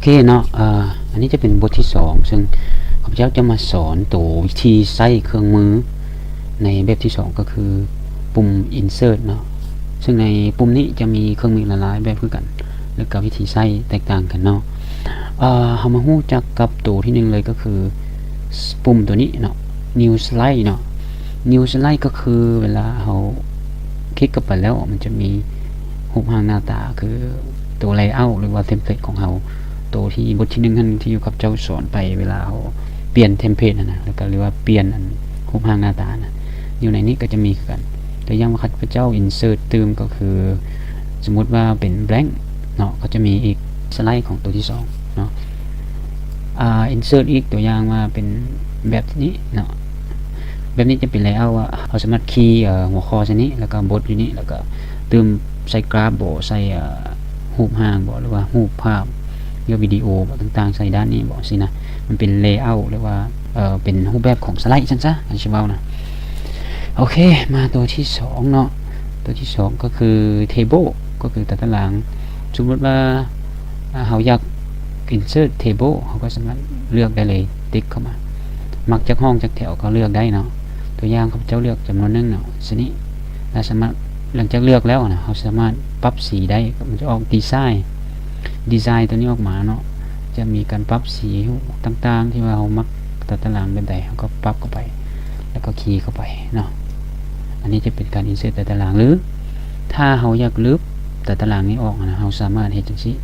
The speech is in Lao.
ໂອເຄເນາະ ເອີ ອັນນີ້ຈະເປັນບົດທີສອງ ເຊິ່ງຂ້າພະເຈົ້າຈະມາສອນໂຕວິທີໃຊ້ເຄື່ອງມືໃນແບບທີສອງ ກໍຄືປຸ່ມ insert ເນາະ ເຊິ່ງໃນປຸ່ມນີ້ຈະມີເຄື່ອງມືຫຼາຍໆແບບຄືກັນ ແລ້ວກໍວິທີໃຊ້ແຕກຕ່າງກັນເນາະ. ເອີ ເຮົາມາຮູ້ຈັກກັບໂຕທີໜຶ່ງເລີຍ ກໍຄືປຸ່ມໂຕນີ້ເນາະ New Slide ເນາະ. New Slide ກໍຄືເວລາເຮົາ ຄລິກເຂົ້າໄປແລ້ວ ມັນຈະມີຮູບຮ່າງໜ້າຕາ ຄືໂຕ layout ຫຼືວ່າ template ຂອງເຮົາ ໂຕທີ່ບົດທີໜຶ່ງຫັ້ນ ທີ່ຂ້າພະເຈົ້າສອນໄປ ເວລາເຮົາປ່ຽນ template ຫັ້ນນະ ແລ້ວກໍ ຫຼືວ່າປ່ຽນອັນຮູບຮ່າງໜ້າຕານະ ຢູ່ໃນນີ້ກໍຈະມີຄືກັນ. ຕົວຢ່າງວ່າຂ້າພະເຈົ້າ insert ຕື່ມ ກໍຄືສົມມຸດວ່າເປັນ blank ເນາະ ກໍຈະມີອີກ slide ຂອງໂຕທີສອງເນາະ. ອ່າ insert ອີກ ຕົວຢ່າງວ່າເປັນແບບນີ້ເນາະ ແບບນີ້ຈະເປັນ layout ວ່າເຮົາສາມາດຄີ ເອີ ຫົວຂໍ້ໃສ່ນີ້ ແລ້ວກໍບົດຢູ່ນີ້ ແລ້ວກໍຕື່ມໃສ່ກຣາຟບໍ ໃສ່ ເອີ ຮູບຮ່າງບໍ ຫຼືວ່າຮູບພາບ ຫຼືວ່າວິດີໂອບໍ ຕ່າງໆ ໃສ່ດ້ານນີ້ບໍ ຊີ້ນະ. ມັນເປັນ layout ຫຼືວ່າ ເອີ ເປັນຮູບແບບຂອງ slide ຊັ້ນຊະ ອັນຊິເວົ້ານະ. ໂອເຄ ມາຕົວທີສອງເນາະ ຕົວທີສອງກໍຄື table ກໍຄືຕາຕະລາງ. ສົມມຸດວ່າ ອ່າ ເຮົາຢາກ insert table ເຮົາກໍສາມາດເລືອກໄດ້ເລີຍ ຕິກເຂົ້າມາ ມັກຈັກຫ້ອງຈັກແຖວກໍເລືອກໄດ້ເນາະ. ຕົວຢ່າງຂ້າພະເຈົ້າເລືອກຈຳນວນໜຶ່ງເນາະ ຊີ້ນີ້ ແລ້ວສາມາດ ຫຼັງຈາກເລືອກແລ້ວນະ ເຮົາສາມາດປັບສີໄດ້ ມັນຈະອອກ design design ຕົວນີ້ອອກມາເນາະ ຈະມີການປັບສີຮູບຕ່າງໆ ທີ່ວ່າເຮົາມັກຕາຕະລາງແບບໃດ ເຮົາກໍປັບເຂົ້າໄປ ແລ້ວກໍຄີເຂົ້າໄປເນາະ. ອັນນີ້ຈະເປັນການ insert ຕາຕະລາງ ຫຼືຖ້າເຮົາຢາກລຶບຕາຕະລາງນີ້ອອກນະ ເຮົາສາມາດເຮັດຈັ່ງຊີ້